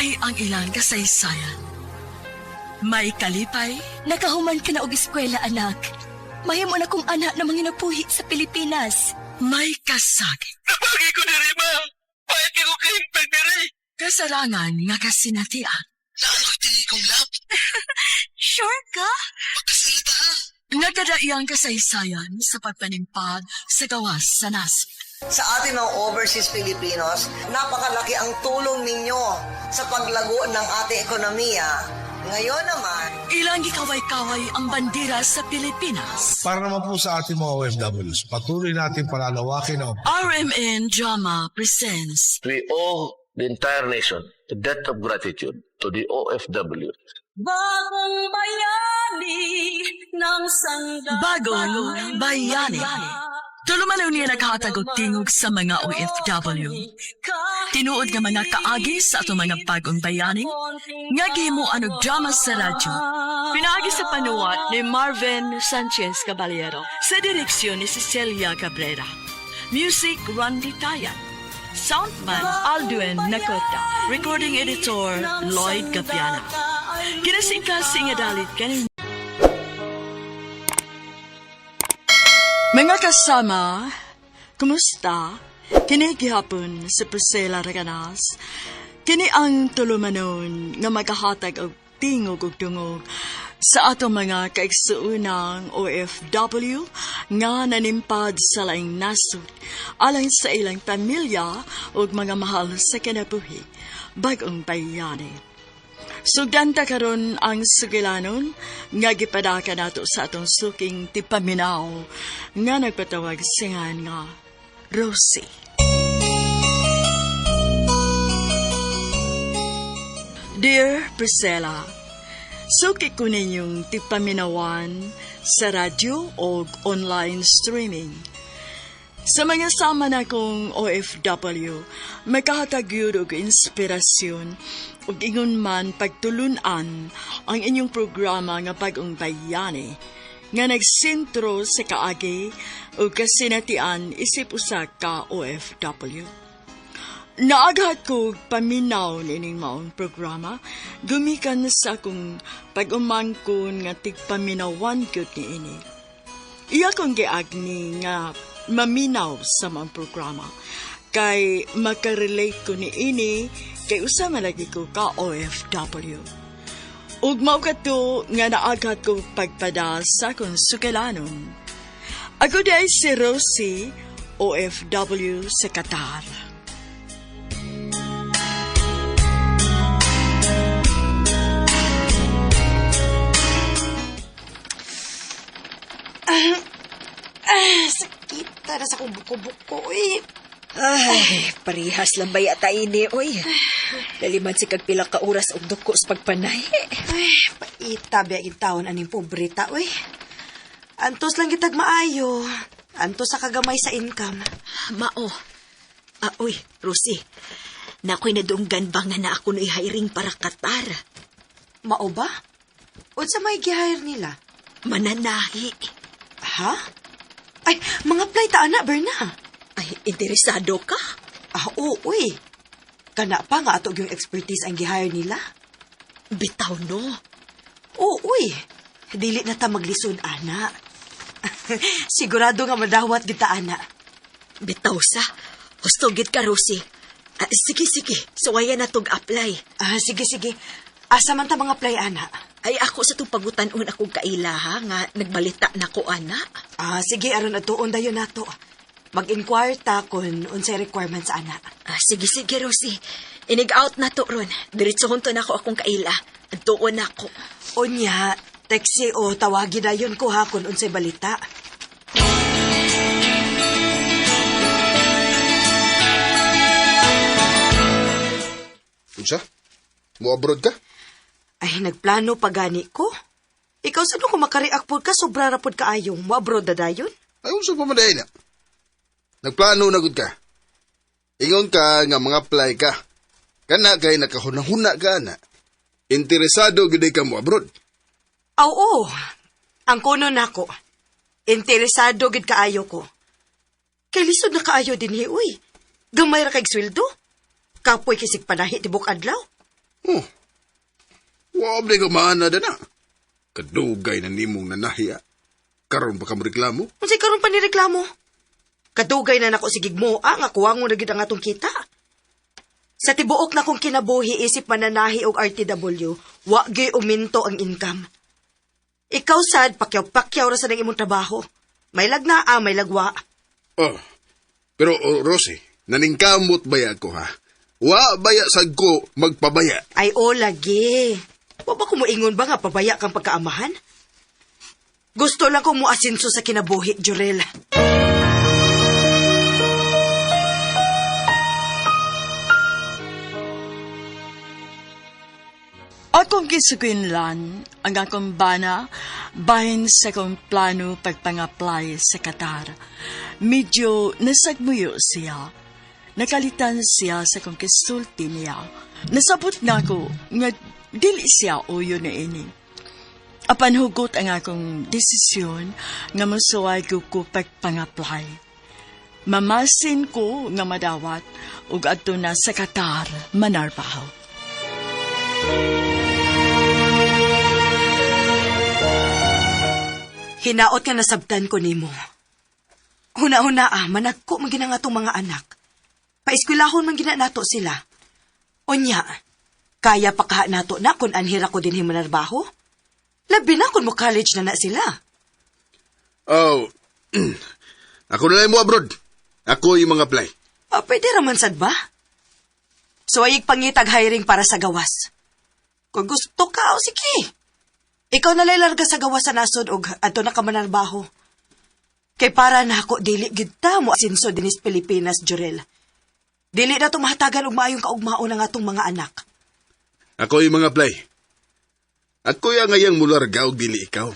Lahi ang ilang kasaysayan. May kalipay, Nakahuman ka na og eskwela, anak. Mahimo na kong anak na manginabuhi sa Pilipinas. May kasagit. Napagi ko diri, ma. Pahit ko kahimpag diri. Kasarangan nga kasinatian. Naanoy tingi kong love. Sure ka? Pagkasalita ha. Nagkadaiyang kasaysayan sa pagpanimpag sa gawas sa nasod. Sa ating mga overseas Filipinos, napakalaki ang tulong ninyo sa paglago ng ating ekonomiya. Ngayon naman, Ilang gikaway-kaway ang bandera sa Pilipinas. Para naman po sa ating mga OFWs, patuloy natin palalawakin ang RMN Drama presents We owe the entire nation a debt of gratitude to the OFW. Bagong bayani ng sandata. Bagong Bayani. Tulumanon niya naghatag og tingog sa mga OFW. Tinuod nga mga kaagi sa atong mga bagong bayani nga gihimuan og drama sa radyo. Pinaagi sa panuwat ni Marvin Sanchez Caballero sa direksyon ni Cecilia Cabrera. Music, Randy Tayan. Soundman, Aldwin Nakota. Recording editor, Lloyd Gapiana. Kinasingkasing nga dalit kanin. Mga kasama, kumusta? Kini gihapon si Priscilla Reganas. Kini ang tulumanon nga magahatag og tingog ug dungog sa atong mga kaigsuunang OFW nga nanimpad sa laing nasod alang sa ilang pamilya ug mga mahal sa kinabuhi, bag-ong bayani. Sugdan ta karon ang sugilanon nga gipadaka nato sa atong suking tipaminaw nga nagpatawag singan nga Rosie. Dear Priscilla, suki ko ninyong tipaminawan sa radyo o online streaming. Sa mga sama na kong OFW, makahatag yun og inspirasyon ug ingon man pagtulunan ang inyong programa nga Bag-ong Bayani nga nagsentro sa kaagi ug kasinatian isip usa ka OFW. Naaghat ko paminaw nining maong programa, gumikan sa akong pag-umangkon nga tigpaminawan gyud niini. Iya kong giagni nga maminaw sa maong programa, kay makarelate ko niini kay usa man lagi ko ka OFW. Ug mao kadto nga naaghat ko pagpada sa akong sukilanon. Ako diay si Rosie, OFW sa Qatar. Ah, sakit. Tara sa akong buko-buko, eh. Ay, parehas lang ba yata ini, oy. Laliman si kag pila ka oras og duko sa pagpanay. Ay, paita biya taon aning pobreta, uy. Antos lang gitag maayo. Antos sa kagamay sa income. Mao. Ah, oy, Rosie. Nakoy nadunggan ba nga na ako no hiring para Qatar? Mao ba? Unsa may gi-hire nila? Mananahi. Ha? Ay, mga apply ta ana, Berna. Ay, interesado ka? Ah, oo, uy. Kana pa nga ato yung expertise ang gi-hire nila. Bitaw no. Oo, uy. Dili na ta maglisod, ana. Sigurado nga madawat kita, ana. Bitaw sa. Gusto gid ka, Rosie. Ah, sige, sige. Suwayan na tog apply. Ah, sige, sige. Asa man ta mga apply, ana? Ay, ako sa itong pagutan-on akong kaila, ha, nga nagbalita na ko, ana. Ah, sige, aron atuon dayon nato. Mag-inquire ta kung unsay requirements, ana. Ah, sige, sige, Rosie. Inig-out na to ron. Diretsohon to na ako akong kaila. Tuon na ako. Unya, taxi o tawagi dayon ko ha kung unsay balita. Unsa? Mo abroad ka? Ay, nagplano pa gani ko. Ikaw sa kung makareact pod ka, sobra ra pod kaayong. Mo-abroad na dayon? Ay, unsa pa man diay na? Nagplano na gud ka. Ingon ka nga mga apply ka. Kana kay nakahuna-huna ka na. Interesado gid ka mo abroad. Aw, oo. Ang kuno nako. Interesado gid kaayo ko. Kay lisod na kaayo dinhi, uy. Gamay ra kay sweldo. Kapoy kisig panahi tibok adlaw. Oh. Wa ba ka maana na. Kadugay na nimong nanahiya. Karon pa ka mo reklamo? Unsay karon pa ni reklamo? Kadugay na nako sigig mo, ang akuwangon na gid ang atong kita. Sa tibuok na kong kinabuhi isip mananahi og RTW, wa gyud uminto ang income. Ikaw sad pakyaw-pakyaw ra sa nang imong trabaho. May lagna ah, may lagwa. Oh. Pero oh, Rosie, naningkamot baya ko ha. Wa baya sad ko magpabaya. Ay o lagi. Wa ba kumuingon ba nga pabaya kang pagkaamahan? Gusto lang kong muasinso sa kinabuhi, Jurel. Akong gisuginlan ang akong bana bahin sa akong plano pagpang-apply sa Qatar. Medyo nasagmuyo siya. Nakalitan siya sa akong kisulti niya. Nasabot na ako nga dili siya uyo na ini. Apan hugot ang akong desisyon nga mosuway ko ko pagpang-apply. Mamasin ko nga madawat ug adto na sa Qatar manarbaho. Hinaot nga nasabtan ko nimo. Huna-huna ah, managko man gina nga atong mga anak. Paeskwelahon man gina nato sila. Unya, kaya pa kaha nato na kung anhira ko din manarbaho? Labi na kung mo college na na sila. Oh. Ako na lang mo abroad. Ako yung mga apply. Ah, pwede raman sad ba? So ayig pangitag hiring para sa gawas. Kung gusto ka, o sige. Ikaw na larga sa gawas sa nasod og adto na ka manarbaho. Kay para na ako dili gid ta mo asinso dinis Pilipinas, Jurel. Dili na tumahatagan og maayong kaugmaon ang atong mga anak. Ako yung mga apply. Ako yung ngayang mularga og dili ikaw.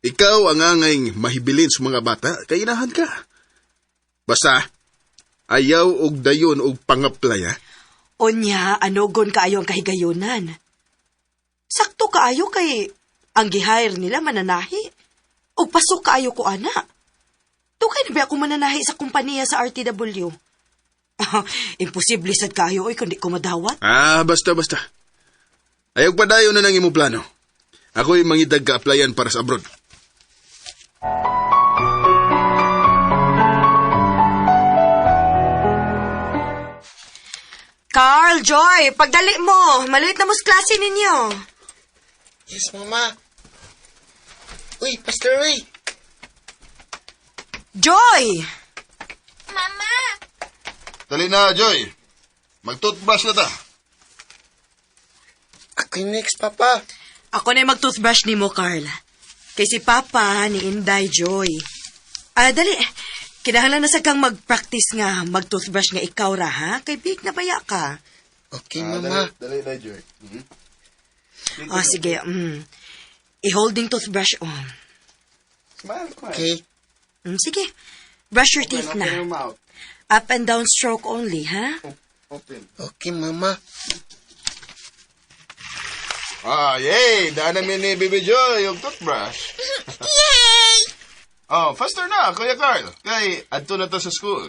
Ikaw ang angay mahibilin sa mga bata, kay inahan ka. Basta, ayaw og dayon og pang-apply ha. Unya, anugon kaayo ang kahigayonan. Sakto kaayo kay ang gihire nila mananahi. Og pasok kaayo ko ana. Dugay na ba ako mananahi sa kompanya sa RTW? Imposible sad kaayo oy kung di ko madawat. Ah, basta basta. Ayaw pa dayon na nang imong plano. Ako'y mangitag ka-applyan para sa abroad. Carl, Joy, pagdali mo. Maliit na mo sa klase ninyo. Yes, Mama. Uy, Pastor Ray. Joy! Mama! Dali na, Joy. Mag-toothbrush na ta. Ako yung next, Papa. Ako na yung mag-toothbrush ni mo, Carl. Kay si Papa ni Inday Joy. Ah, dali. Kinahanglan na sa kang mag-practice nga mag-toothbrush nga ikaw ra, ha? Kay big na baya ka. Okay, Mama. Dali, dali na, Joy. Oh, sige. I-holding toothbrush on. Smile, smile. Okay. Sige. Brush your teeth na. Mouth. Up and down stroke only, ha? Open. Okay, Mama. Ah, yay! Daan namin ni Baby Joy yung toothbrush. Yay! Oh, faster na, Kuya Carl. Kay, adto na to sa school.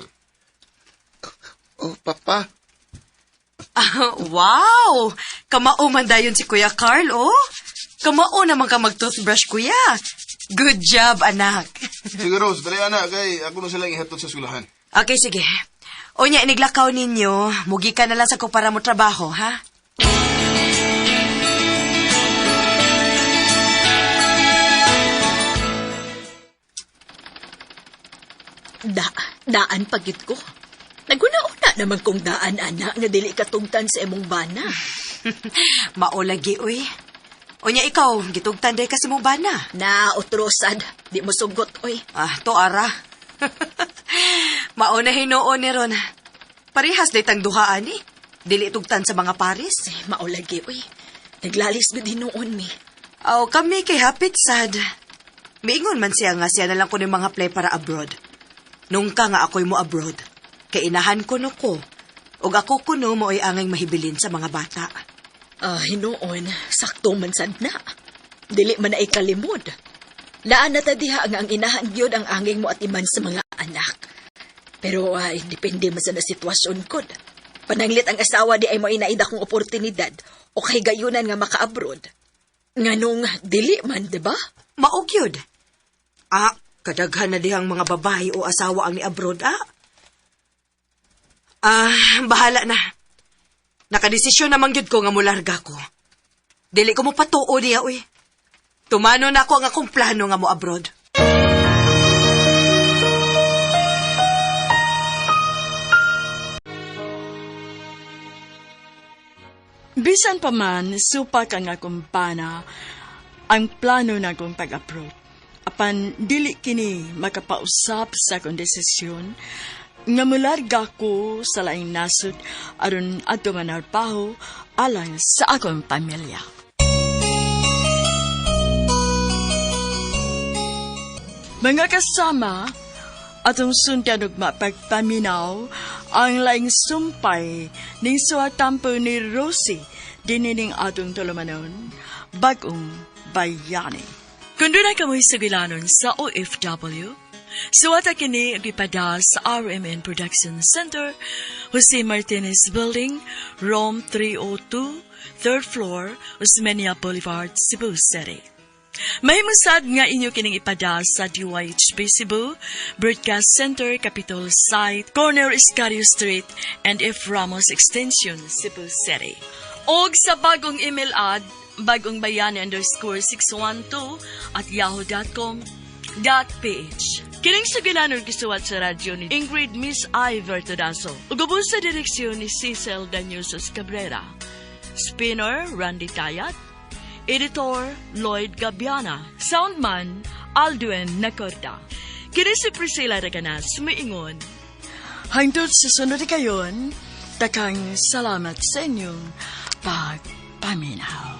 Oh, Papa. Ah, wow! Kamao man dayon si Kuya Carl, oh. Kamao naman ka mag-toothbrush, Kuya. Good job, anak. Sige, Rose, dali na. Kay, ako na silang ihatod sa eskwelahan. Okay, sige. Unya, iniglakaw ninyo. Mugi ka na lang sa ko para mo trabaho, ha? Daan pagit ko. Naguna-una naman kong daan, anak, nga dili ka tugtan sa imong bana. Maolagi, uy. Unya, ikaw, gitugtan day kasi mong bana. Na, otrosad. Di mo sugot, uy. Ah, to ara. Mauna hinuon ni Ron. Parehas day tang duhaan eh. Dili tugtan sa mga paris. Eh, maolagi, uy. Naglalis gud hinuon mi. Aw, kami kay hapit sad. Miingon man siya nga siya na lang ko ng mga play para abroad. Nung ka nga ako'y mo abroad. Kay inahan ko no ko. Og ako kuno mo'y angay mahibilin sa mga bata. Ah, hinuon, sakto man sad na. Dili man na ikalimod. Laan na ta diha nga ang inahan gyud ang anging mo at iman sa mga anak. Pero ay, depende man sa na sitwasyon kod. Pananglit ang asawa di ay mo inaida kong oportunidad. o kahigayunan nga maka-abroad. Nganong dili man, di ba? Mao gyud. Ah, kadaghan na dihang mga babae o asawa ang ni-abroad, ah. Ah, bahala na. Nakadesisyon naman gyud ko nga mularga ko. Dili ko mo patuo niya, uy. Tumano na ako ang akong plano nga mo abroad. Bisan pa man, supak ang akong pana, ang plano na akong pag-abroad. Apan dili kini makapausap sa akong desisyon, nga mularga ko sa laing nasod aron adto manarbaho alang sa akong pamilya. Mga kasama, atong sundan ug mapagpaminaw ang laing sumpay ning suwatampo ni Rosie dinining atong tulumanon, Bagong Bayani. Kung doon ay kamoy sugilanon sa OFW, suwata kini ug ipada sa RMN Production Center, Jose Martinez Building, Room 302, 3rd floor, Osmeña Boulevard, Cebu City. Mahimusad nga inyo kining ipada sa DYHB Cebu, Broadcast Center, Capitol Site, Corner Escario Street, and F. Ramos Extension, Cebu City. Og sa bagong email ad, bagongbayani_612@yahoo.com.ph. Kining sugilanon gisuwat sa radyo ni Ingrid Miss I. Vertudazo. Ug ubos sa direksyon ni Cecil Danyusos Cabrera. Spinner, Randy Tayat. Editor, Lloyd Gabiana. Soundman, Aldwin Nacorda. Kini si Priscilla Reganas, sumiingon. Hangtod sa sunod kayon, takang salamat sa inyong pagpaminaw.